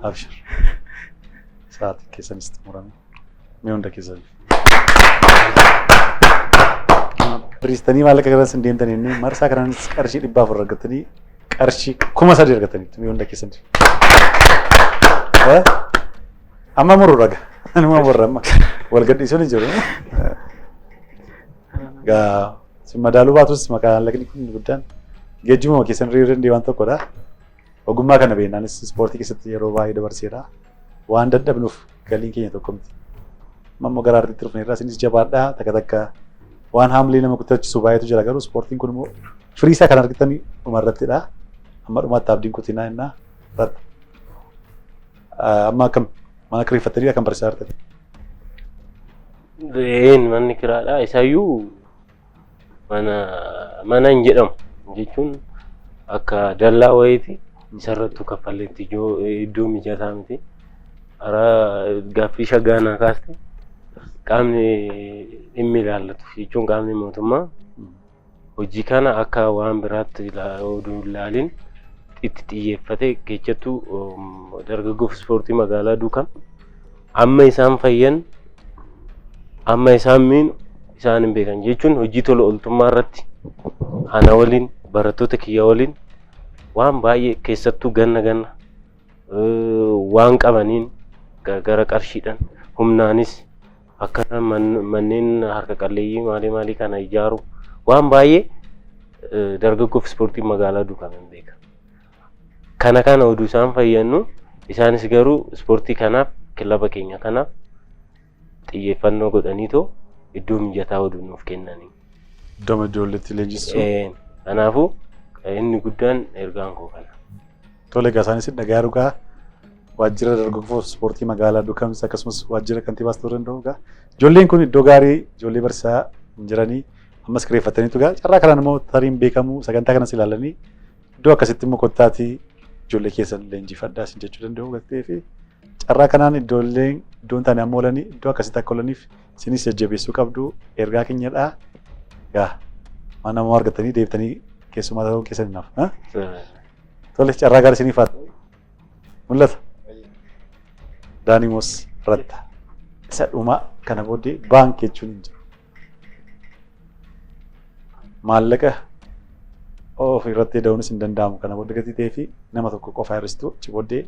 Abshir. Sa'aatiin keessanis xumurame. Mee hunda keessaniif. Biriistanii maallaqa kanas hin deemtanii inni marsaa kanaanis qarshii 400 argatanii qarshii 3000 argataniitu mee hunda keessaniif. Amma muruu raga. Anuma murra amma. Wal gadhiisuun hin jiru. Gaa si madaaluu baatus maallaqni kun guddaan geejjibuma keessan hiriiruu danda'e waan tokkodha. Ogummaa kana beeknaanis ispoortii keessatti yeroo baay'ee dabarseera. Waan dadhabnuuf galiin keenya tokko miti. Amma immoo gara artiitti dhufneerra isinis jabaadhaa takka takka waan haamlee nama kutachiisu baay'eetu jira garuu ispoortiin kun immoo firii isaa kan argitanii dhumarrattidha. Amma dhumaatti abdiin kutinaa innaa irratti. Amma akkam mana kireeffattanii kan barsiisaa jirtan?
Een manni kiraadha. Isayyuu mana mana hin jedhamu jechuun akka dallaa wayiiti. Isarrattuu kaffalleetti iddoo mijataa miti. Karaa gaaffii shaggaa naa kaaste qaamni dhimmi ilaallatu jechuun qaamni mootummaa hojii kana akka waan biraatti oduu hin ilaalin itti xiyyeeffate keessattuu dargaggoof ispoortii magaalaa Duukam amma isaan fayyan amma isaan miinu isaan hin beekan jechuun hojii tola ooltummaa irratti ana waliin barattoota kiyya waliin waan baay'ee keessattuu ganna ganna waan qabaniin gara qarshiidhaan humnaanis akka manneen harka qalleeyyii maalii maalii kana ijaaru waan baay'ee dargaggoof ispoortii magaalaa Duukam hin beeka. Kana kana oduu isaan fayyannu isaanis garuu ispoortii kanaaf kilaba keenya kanaaf xiyyeeffannoo godhaniitoo iddoo mijataa oduu nuuf kennanii.
Iddoo ijoolleetti leenjisuu.
Kanaafuu inni guddaan ergaan koo kana.
Tole egaa isaanis dhagaa dhugaa waajjira dargaggoo ispoortii magaalaa Duukamsa akkasumas waajjira kantiibaas ta'uu danda'u egaa. Ijoolleen kun iddoo gaarii ijoollee barsiisaa hin jiranii ammas kireeffataniitu egaa carraa kanaan immoo tariin beekamu sagantaa kanas ilaalanii iddoo akkasitti immoo kottaatii ijoollee keessan leenjifadhaa isin jechuu danda'u galtee fi carraa kanaan ijoolleen iddoon taane amma oolanii iddoo akkasitti akka oolaniif isinis jajjabeessuu qabdu ergaa keenyadha. Egaa waan nama argatanii deebitanii keessumaa ta'uu keessan hin hafu. Tole carraa gaarii isiniif haa ta'u. Mul'ata. Daanimoos Ratta. Isa dhumaa kana booddee baankii jechuun hin jiru. Maallaqa of irratti da'uunis hin danda'amu kana booddee gatii ta'ee fi nama tokko qofa hir'istu achi booddee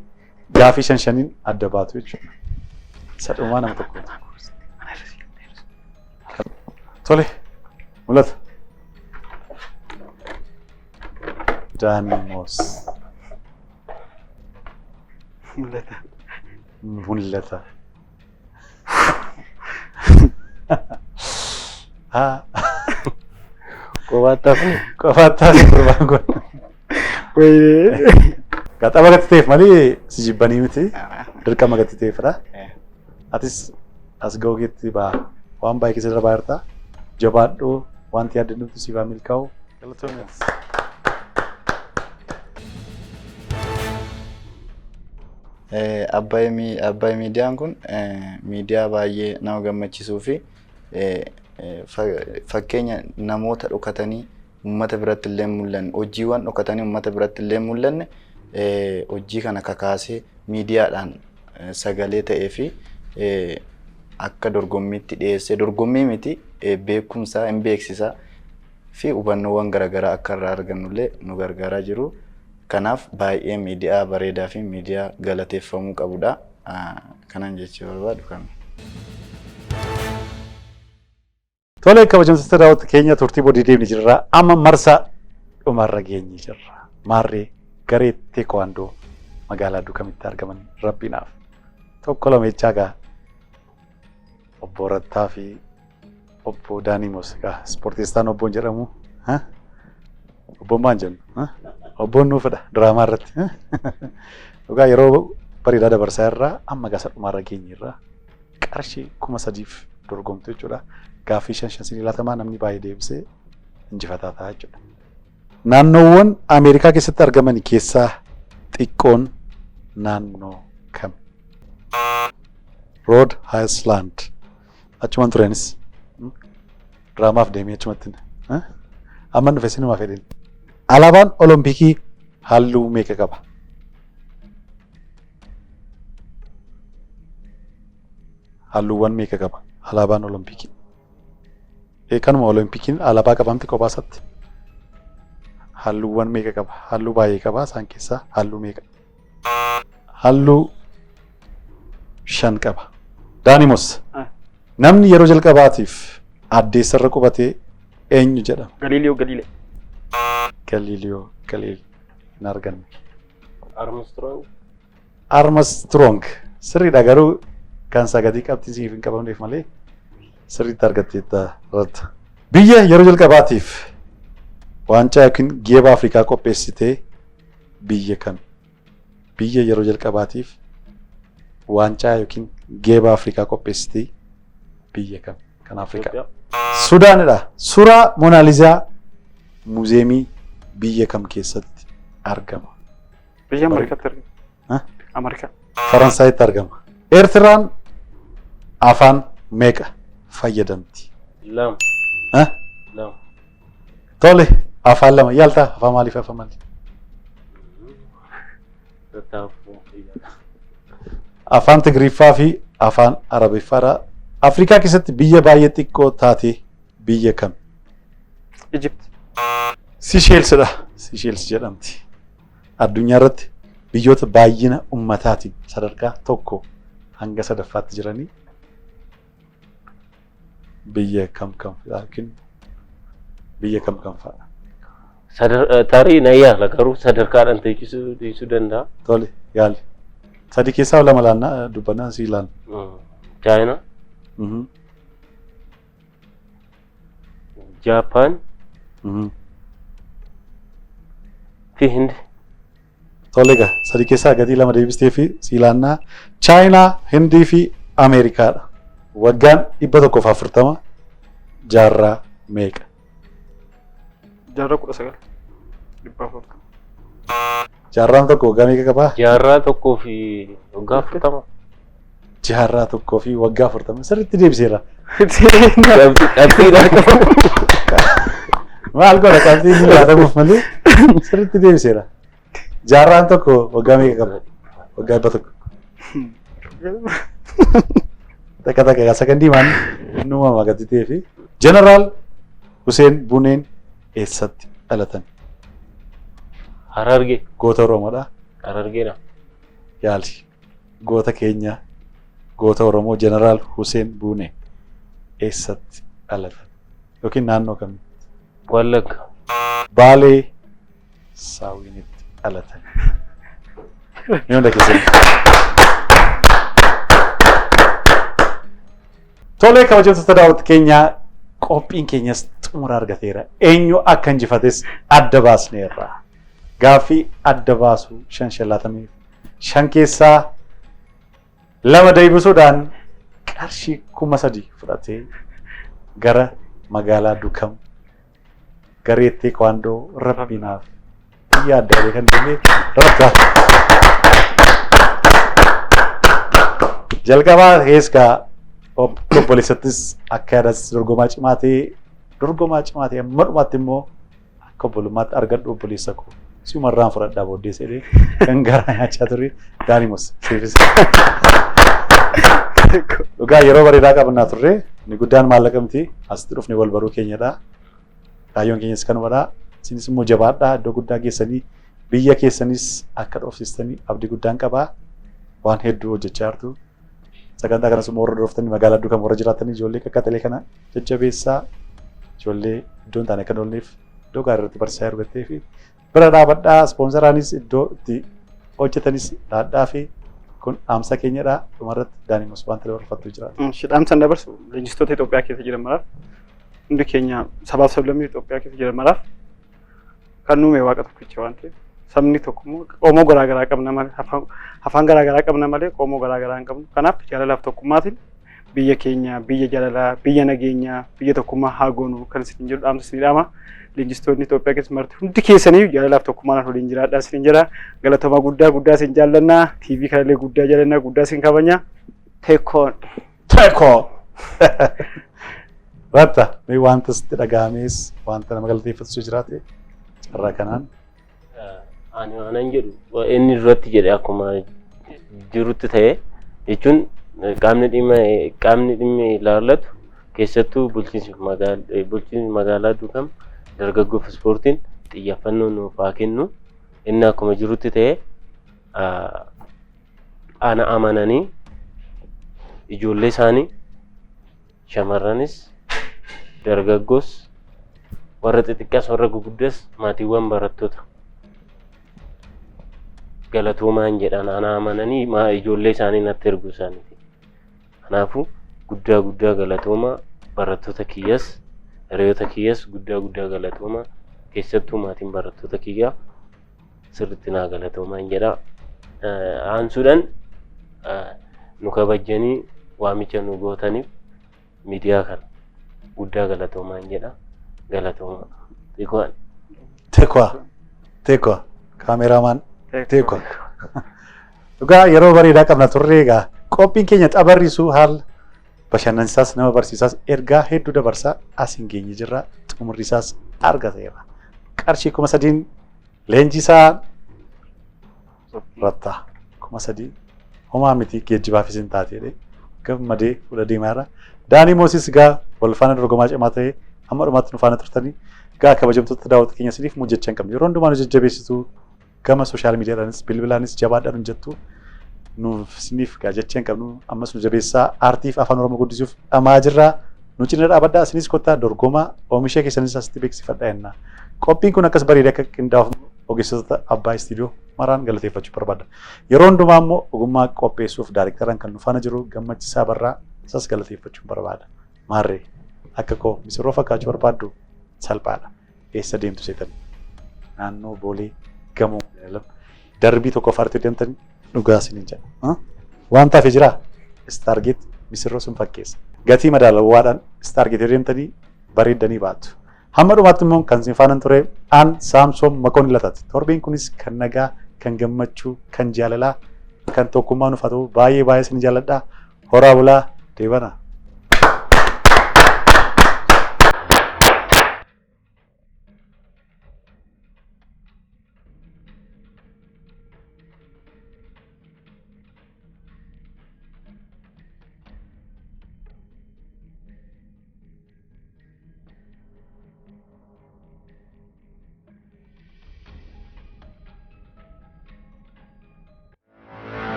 gaafii shan shaniin adda baatu jechuudha. Isa dhumaa nama tokko. Tole mul'ata. Daanimoos.
Mul'ata.
Mul'ata. Haa.
Qofaatti hafne.
Qofaatti hafne gurbaan kun.
Wayii.
Gaxaba gati ta'eef malee si jibbanii miti. Dirqama gati ta'eefidha. Atis as ga'uu keetti baa waan baay'ee keessa darbaa jirta. Jabaadhu wanti yaadde nuti siif haa milkaa'u. Galatoomi.
Abbaay miidiyaan kun miidiyaa baay'ee nama gammachiisuu fi fakkeenya namoota dhokatanii uummata biratti illee hin mul'anne hojiiwwan dhokatanii uummata biratti illee hin mul'anne hojii kana kakaasee miidiyaadhaan sagalee ta'ee fi akka dorgommiitti dhiyeessee dorgommii miti beekumsaa hin beeksisaa fi hubannoowwan garaagaraa akka irraa argannullee nu gargaaraa jiru. Kanaaf baay'ee miidiyaa bareedaa fi miidiyaa galateeffamuu qabudha. Kanan jechuu barbaadu kana.
Tole, kabajamtoota daawwattoota keenya, turtii boodii deemni jirra. Amma marsaa dhumarra geenye jirra. Maarree garee teekwaandoo magaalaa Dukamitti argaman Rabbinaaf tokko lama jechaa gaa obbo Rattaa fi obbo Daaniimos gaa ispoortiistaan obboon jedhamu, obboon maal jennu, obboon nuufidha diraamaa irratti. Dhugaa yeroo bareedaa dabarsaa irraa amma gasa dhumarra geenye irraa qarshii 3000f dorgomtu jechuudha. Gaaffii shan shan sinii laatamaa, namni baay'ee deebisee injifataa ta'a jechuudha. Naannoowwan Ameerikaa keessatti argaman keessaa xiqqoon naannoo kam? Rhode Island. Achuman tureenis. Diraamaaf deemee achumatti. Amma dhufe sinumaa fedhin. Alaabaan Olompikii halluu meeqa qaba? Halluuwwan meeqa qaba alaabaan Olompikii? Kanuma Olompikiin alaabaa qabamti kophaa isaatti. Halluuwwan meeqa qaba? Halluu baay'ee qaba. Isaan keessaa halluu meeqa? Halluu shan qaba. Daanimos. Namni yeroo jalqabaatiif addeessarra qubatee eenyu jedhama?
Galiiliyoo Galiilee.
Galiiliyoo Galiil hin arganne.
Armstrong.
Armstrong sirriidha, garuu kan sagatii qabxii siif hin qabamneef malee sirriitti argatteetta irratti. Biyya yeroo jalqabaatiif waancaa yookiin geeba Afrikaa qopheessitee biyya kami? Biyya yeroo jalqabaatiif waancaa yookiin geeba Afrikaa qopheessitee biyya kami? Kan Afrikaa. Sudaanidha. Suuraa Moonaalizaa muuzeemii biyya kam keessatti argama?
Biyya Ameerikaatti argama. Ameerikaa.
Faransaayitti argama. Eertiraan afaan meeqa fayyadamti?
Lama. Lama.
Tole, afaan lama yaaltaa, afaan maaliif, afaan maaliif? Afaan Tigiriffaa fi afaan Arabiffaadha. Afrikaa keessatti biyya baay'ee xiqqoo taate biyya kam?
Egypt.
Sisheelsidha. Sisheels jedhamti. Addunyaa irratti biyyoota baay'ina ummataatiin sadarkaa tokko hanga sadaffaatti jiranii biyya kam kam yookiin biyya kam kam fa'a?
Tarii na yaala, garuu sadarkaadhaan teessisuu dhiisuu danda'a.
Tole, yaali. Sadi keessaa lama laannaa dubbannaa sii laanna.
Chaayinaa, Jaappaan fi Hindi.
Tole egaa, sadi keessaa gatii lama deebistee fi sii laannaa. Chaayinaa, Hindii fi Ameerikaadha. Waggaan 140 jaarraa meeqa?
Jaarraa 19. 400.
Jaarraan tokko waggaa meeqa qabaa?
Jaarraa tokkoo fi waggaa 40.
Jaarraa tokkoo fi waggaa 40 sirriitti deebiseera.
Qabxiidha.
Maal godha, qabxiin ni laatamuuf malee sirriitti deebiseera. Jaarraan tokko waggaa meeqa qaba? Waggaa 100. Takka takka sakandii maan nuumama gadi ta'ee fi Jeneraal Huseen Buneen eessatti dhalatan?
Harargee.
Goota Oromoodha.
Harargeedha.
Yaali. Goota keenya, goota Oromoo Jeneraal Huseen Bunee eessatti dhalatan? Yookiin naannoo kamitti?
Wallagga.
Baalee Saawwinitti dhalatan. Mee hunda keessatti. Tolee, kabajamtoota daawwattoota keenyaa, qophiin keenyas xumura argateera. Eenyu akka injifates adda baasneerra. Gaaffii adda baasu shan shallaatamii shan keessaa lama deebisuudhaan qarshii 3000 fudhatee gara magaalaa Dukam garee teekwaandoo Rabbinaaf biyya adda addaa kan deeme Rattaa. Jalqabaa keessaa obboleessattis akka yaadaas dorgomaa cimaa ta'ee amma dhumaatti immoo akka obbolummaatti argadhu obboleessa koo si'umarraan fudhadhaa booddee sedhee kan garaa nyaachaa ture Daanimos siifis. Dhugaa yeroo bareedaa qabnaa turre, inni guddaan maallaqa miti, asitti dhufne wal baruu keenyadha. Kaayyoon keenyas kanumadha. Isinis immoo jabaadhaa, iddoo guddaa geessanii biyya keessanis akka dhoofsistanii abdii guddaan qabaa. Waan hedduu hojjechaa jirtu. Sagantaa kanas immoo warra hordoftanii magaalaa Dukam warra jiraatanii ijoollee qaqqaxalee kana jajjabeessaa. Ijoollee iddoo hin taane akka hin oolleef iddoo gaarii irratti barsiisaa argattee fi bira dhaabadhaa, ispoonsaraanis iddoo itti hojjetanis dhaadhaa fi kun dhaamsa keenyadha. Dhumarratti Daani'el wanta dabarfattu jira.
Dhaamsan dabarsu leenjistoota Itoophiyaa keessa jiran maraaf, hundi keenya sabaaf sablammii Itoophiyaa keessa jiran maraaf, kan nuume Waaqa tokkicha waan ta'eef, sabni tokko immoo qomoo garaagaraa qabna malee, afaan garaagaraa qabna malee qomoo garaagaraa hin qabnu. Kanaaf jaalalaaf tokkummaatiin biyya keenya biyya jaalalaa, biyya nageenyaa, biyya tokkummaa haa goonu kan isin jedhu dhaamsa isin dhaama. Leenjistoonni Itoophiyaa keessa marti hundi keessanii jaalalaaf tokkummaan waliin jiraadhaa isin jedha. Galatoomaa, guddaa guddaa isin jaallannaa. TV kanallee guddaa jaallannaa, guddaa isin kabajna. Teekkoon.
Teekoo! Ratta, mee wanta sitti dhaga'ames, wanta nama galateeffatu jiraate carraa kanaan.
Ani waanan jedhu, inni duratti jedhe akkuma jirutti ta'e jechuun, qaamni dhimma ilaallatu, keessattuu bulchiinsi magaalaa Duukam dargaggoof ispoortiin xiyyeeffannoo nuuf haa kennu. Inni akkuma jirutti ta'e, ana amananii ijoollee isaanii shamarranis dargaggoos warra xixiqqaas warra guguddaas maatiiwwan barattoota galatoomaan jedhan, ana amananii ijoollee isaanii natti erguu isaaniiti. Kanaafuu guddaa guddaa galatoomaa. Barattoota kiyyas hiriyoota kiyyas guddaa guddaa galatoomaa, keessattuu maatiin barattoota kiyyaa sirriitti naa galatoomaan jedha. Aansuudhaan nu kabajanii waamicha nu gootaniif miidiyaa kana guddaa galatoomaan jedha. Galatoomaa. Xiqqoon.
Teekoo! Teekoo! Kaameraamaan teekoo! Dhugaa yeroo bareedaa qabna turre. Egaa qophiin keenya xabarriisuu haala bashannansiisaas nama barsiisaas ergaa hedduu dabarsaa as hin geenye jirra, xumurri isaas argateera. Qarshii 3000 leenjisaa Rattaa, 3000 homaa miti, geejjibaafis hin taate, gammadee fuula deemaa jira. Daanii Moosis gaa wal faana dorgomaa cimaa ta'e hamma dhumaatti nu faana turtanii. Gaa kabajamtoota daawwattoota keenya, isiniif mujjechaa hin qabnu. Yeroo hundumaa nu jajjabeessitu, gama social miidiyaadhaanis bilbilaanis jabaadhaan nu jettu. Nuuf isiniif gaa jecha hin qabnu. Ammas nu jabeessaa, aartiif afaan Oromoo guddisuuf dhamaa jirra. Nu cina dhaabadhaa, isinis kottaa dorgomaa, oomisha keessanis asitti beeksifadhaa jenna. Qophiin kun akkas bareedee akka qindaa'uuf ogeessota abbaa istiidiyoo maraan galateeffachuu barbaada. Yeroo hundumaa immoo ogummaa qopheessuuf daarektaraan kan nu faana jiru Gammachiisaa Barraa, isas galateeffachuu barbaada. Maarree, akka koo misirroo fakkaachuu barbaaddu, salphaadha. Eessa deemtu seetan? Naannoo Boolee gamoo darbii tokko afaaritti deemtanii dhugaa isiniin jedha. Waan tafe jiraa? Istaargeet misirroo sun fakkeessa. Gatii madaalawaadhaan Istaargeet deemtanii bareeddanii baatu. Hamma dhumaatti immoo kan isin faana ture aan Saamsoon Makoon Lataati. Torbeen kunis kan nagaa, kan gammachuu, kan jaalalaa, kan tokkummaa nuuf haa ta'u. Baay'ee baay'ee isin jaalladha. Horaa bulaa, deebana.